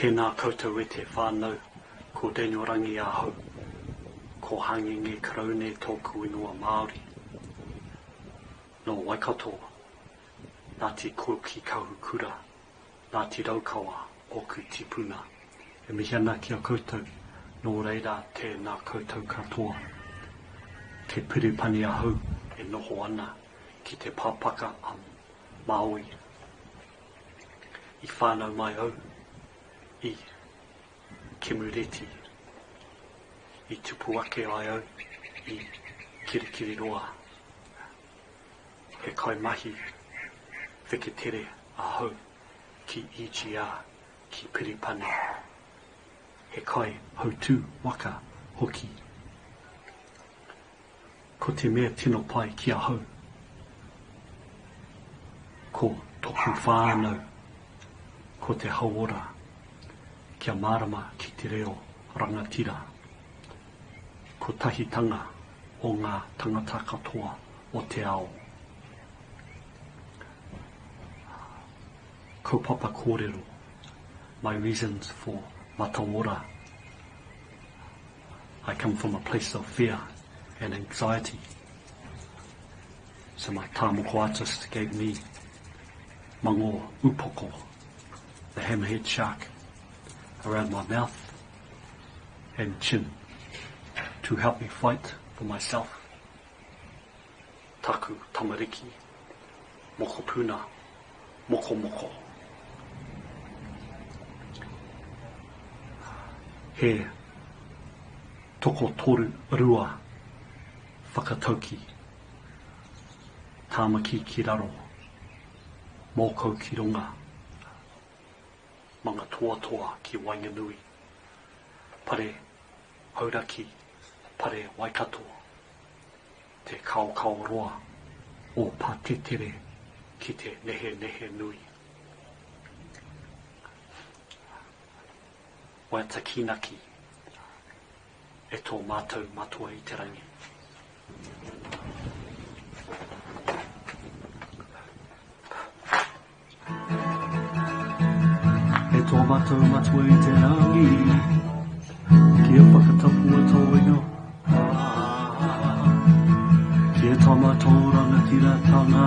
Tēnā koutou e te whānau, ko Daniel Rangi ahau. Ko Hangenge Karaune tōku ingoa Māori. Nō Waikato, Ngāti Koki Kahukura, Ngāti Raukawa ōku tīpuna. E mihi ana ki a koutou, nō reira tēnā koutou katoa. Te Piripani ahau e noho ana ki te pāpaka a Māui. I whānau mai au i Kemureti. I tupu ake ai au i Kirikiriroa. He kaimahi wheketere ahau ki EGR ki Piripane. He kaihautū waka hoki. Ko te mea tino pai ki ahau, ko toku whānau, ko te hauora, kia mārama ki te reo rangatira. Kotahitanga o ngā tangata katoa o te ao. Kaupapa kōrero, My reasons for mataora. I come from a place of fear and anxiety. So my tāmoko artist gave me mango upoko, the hammerhead shark, around my mouth and chin to help me fight for myself. Taku tamariki, mokopuna, mokomoko. He tokotoru rua whakatauki, Tāmaki ki raro, Mōkau ki runga, Mangatoatoa ki waenganui, Pare Hauraki, Pare Waikato, Te Kaokaoroa o Patetere ki te Nehenehenui. Waiata kīnaki e tō mātou Matua i te Rangi. E tō mātou Matua i te Rangi, kia whakatapua tō ingoa, kia tama tō rangatiratanga,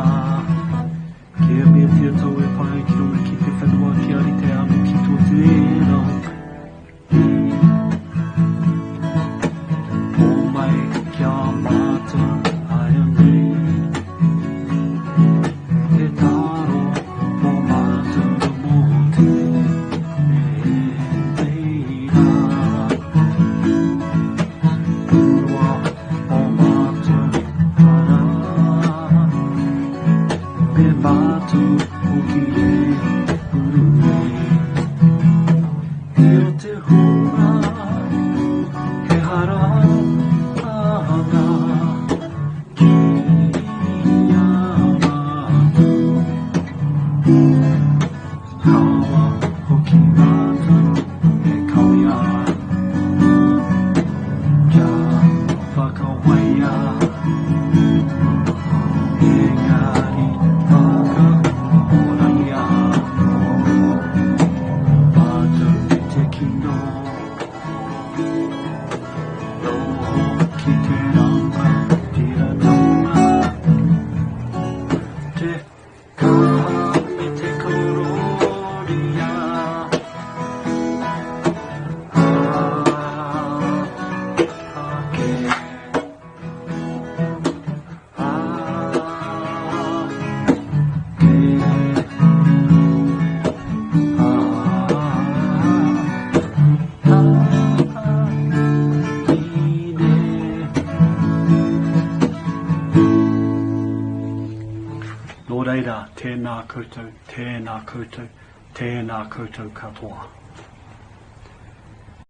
kia meatia tau e pai ki runga ki te whenua kia rite anō ki tō te rangi. Hōmai ki a mātou āianei He taro mō mātou mō tēnei rā. Purua o mātou hara, Me mātou hoki e puru nei. I o te hunga he hara ana ki a mātou. Kaua hoki mātou e kawea kia whakawaia engari whakaorangia. Mātou i te kino, noho ki te rangatiratanga, te kaha me te korōria. Ake. Nō reira, tēnā koutou, tēnā koutou, tēnā koutou katoa.